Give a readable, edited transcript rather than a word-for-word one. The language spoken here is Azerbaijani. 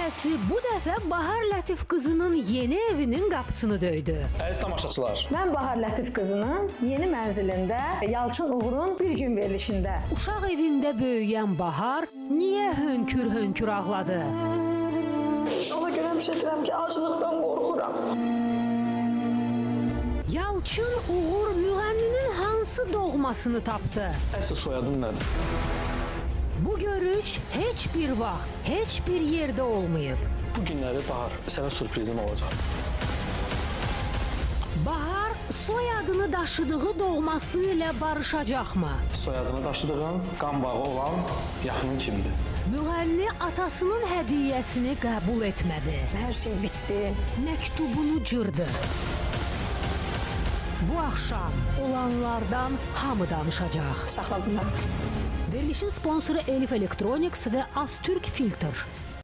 Ailəsi bu dəfə Bahar Lətif qızının yeni evinin qapısını döydü. Əziz tamaşaçılar, Mən Bahar Lətif qızının yeni mənzilində Yalçın Uğurun bir gün verilişində. Uşaq evində böyüyən Bahar niyə hönkür-hönkür ağladı? Ona görə həmişə deyirəm ki, aclıqdan qorxuram. Yalçın Uğur müğənninin hansı doğmasını tapdı? Əsl soyadın nədir? Bu görüş heç bir vaxt, heç bir yerdə olmayıb. Bu günləri Bahar, sənə sürprizim olacaq. Bahar soyadını daşıdığı doğması ilə barışacaqmı? Soyadını daşıdığın, qan bağı olan yaxının kimdir? Müğənni atasının hədiyyəsini qəbul etmədi. Hər şey bitdi. Məktubunu cırdı. Bu axşam olanlardan hamı danışacaq. Saxla bunları. Verilişin sponsoru Elif Electronics və Astürk Filter.